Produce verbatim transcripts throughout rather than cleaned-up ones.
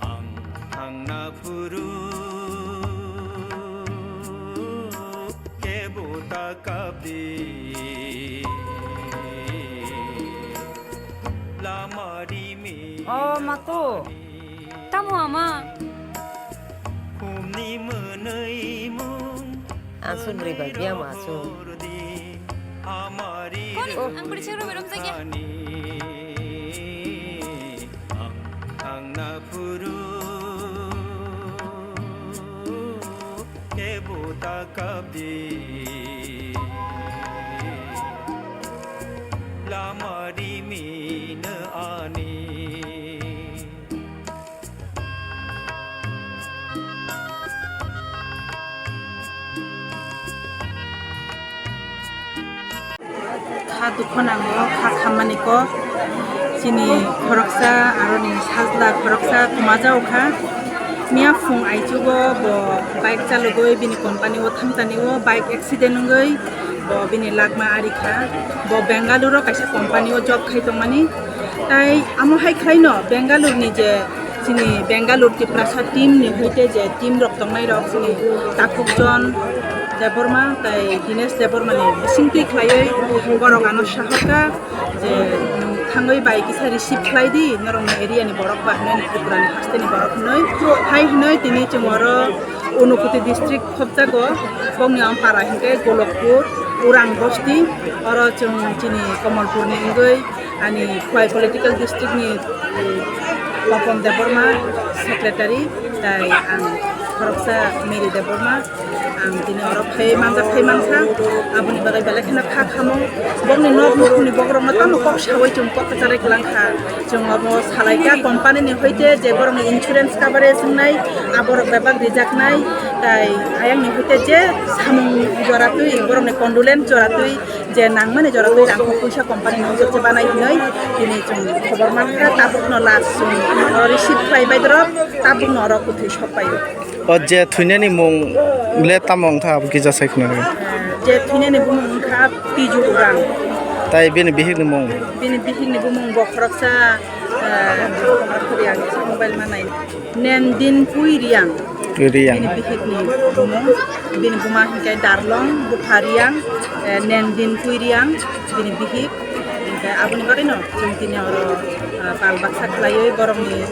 Ang thangna phuru kebo ta kapdi. Lama rimi. O matu, tamo ama? Khumni mwnwi mung. Aswk rwbai biya ma aswk. Koni, ang bwrwi chwng rwbai romjakya. Ang thangna phuru kebo ta kapdi. Lama rimi no ani. Kha dukho nango, kha khammani kok. Chini khoroksa, aroni sajla khoroksa kwmajao kha. Miya phung aichugo bo bike chalogwi bini company o thangtani o bike accident wngwi bo bini lakma ari kha. Bo Bengaluru o kaisa company o job khai tongmani. Tai amo hai khlaino Bengaluru ni je chini Bengaluru Tiprasa team ni hoite je team rok tongnai rok chini Takhukjon Debbarma tai Dinesh Debbarma ni bisingtwi khlaiwi borok ano sahorkha je, mm, thangwi bai kisa receive khlai di norok ni area ni borok ba hinwi Tripura ni haste ni borok hinwi hai hinwi tini chwng oro Unakoti district khopjago bokni ampara hinkhe Golokpur Urang bosti oro chwng chini Kamalpur ni wngwi ani Khowai political district ni, eh, Papon Debbarma secretary, tai ang khoroksa Mary Debbarma, ang tini oro phai manjak phai mankha, aboni bagwi belai kheno kha khamung, bokni nok nukhungni bokrokno tamo kok sawi chwng kok kwcharwi kwlangkha, chwng obo salaikha company ni hoite je borokni insurance coverage wngnai, aborok bebak rijaknai, tai ayang ni hoite je samung joratwi borokni condolence joratwi, je nangmani jora twi rang kok puisa company ni hojak se banai hinwi tini chwng khobor mankha, tabukno last chwng oro receive khlai bai dorok, tabukno oro kwthwi sok pai o. O je thwinani mung le tamo wngkha abo kisa sai khna rw. Je thwinani bumung wngkha Piju Urang. Tai bini bihikni mung? Bini bihikni bumung bo khoroksa, eh, khoroksa ang mobile manai. Nendin Pui Riang. Riang. Bini bihikni bumung, bini buma hinkhe Darlong, bupha Riang, eh, Nendin Pui Riang, bini bihik. Hinkhe aboni bagwino chwng tini oro, ah, pal baksa khlaiwi borokni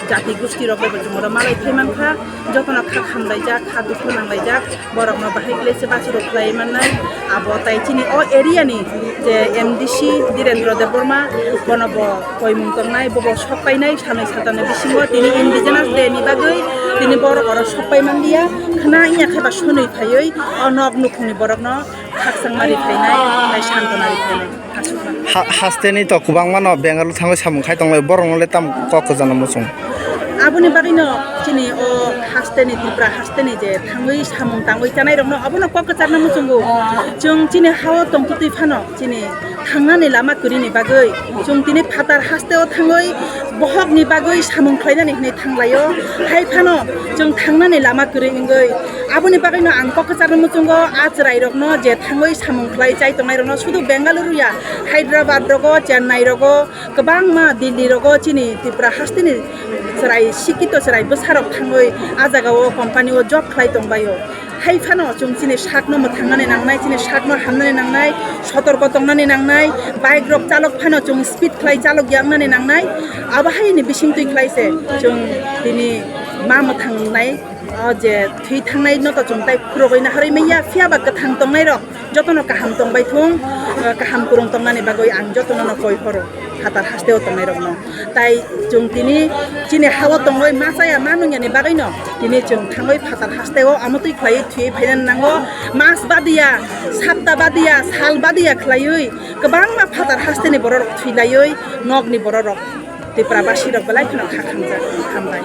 jati gusti rok bai bo chwng oro malai phai mankha. Jotono kha khamlaijak, kha dukhu nanglaijak. Borokno bahai khlai se bachurok khlai mannai. Abo tai chini o area ni je M D C Dhirendra Debbarma, bono bo koimung tongnai, bo bo sok painai, sanwi satamni bisingo tini indigenous day ni bagwi tini borok oro sok pai manliya. Khna wngya khe ba sonwi phaiwi o nok nukhungni borokno khakchangma ri phainai, tai santona ri phainai. Ha-, hasteni to kwbangma no Bengaluru thangwi samung khai tonglai, borokno le tam kok kwchangma muchung. Aboni bagwi no chini o hasteni Tripura hasteni je thangwi samung tangwi chanai rokno abono kok kwcharna muchungo. Chwng chini hao tongtwtwi phano chini thangnani lama kwrwini bagwi chwng tini phatar hasteo thangwi bohokni bagwi samung khlainani hwnwi thanglaio. Hai phano chwng thangnani lama kwrwi wngwi aboni bagwino ang kok kwcharno muchungo a chwrairokno je thangwi samung khlai chai tongnairokno sudu Bengaluru ya, Hyderabad rogo, Chennai rogo, kwbangma Delhi rogo chini Tripura hasteni chwrai sikito chwrai bwsarok thangwi a jagao company o job khlai tongbaio. Hai phano chwng chini sakno mwthangnani nangnai, chini sakno hamnani nangnai, sotorko tongnani nangnai, bike rok chalok phano chwng speed khlai chalok yaknani nangnai. Abo haini bisingtwi khlai se chwng tini ma mwthangnai, o je thwi thangnai no to chwng tai phurogwi naharwi manya, phiya ba kwthang tongnai rok jotono kaham tongbai thung, eh, kaham kwrwng tongnani bagwi ang jotono no koi phoro phatar hasteo tongnai rokno. Tai chwng tini chini hao tongwi ma chaya ma nungyani bagwino tini chwng thangwi phatar hasteo amotwi khlaiwi thwiwi phaina nango. Mas badiya, sapta badiya, sal badiya khlaiwi kwbangma phatar hasteni bororok thwilaiwi nokni bororok Tripura basi rok belai kheno kha khamjak, hambai.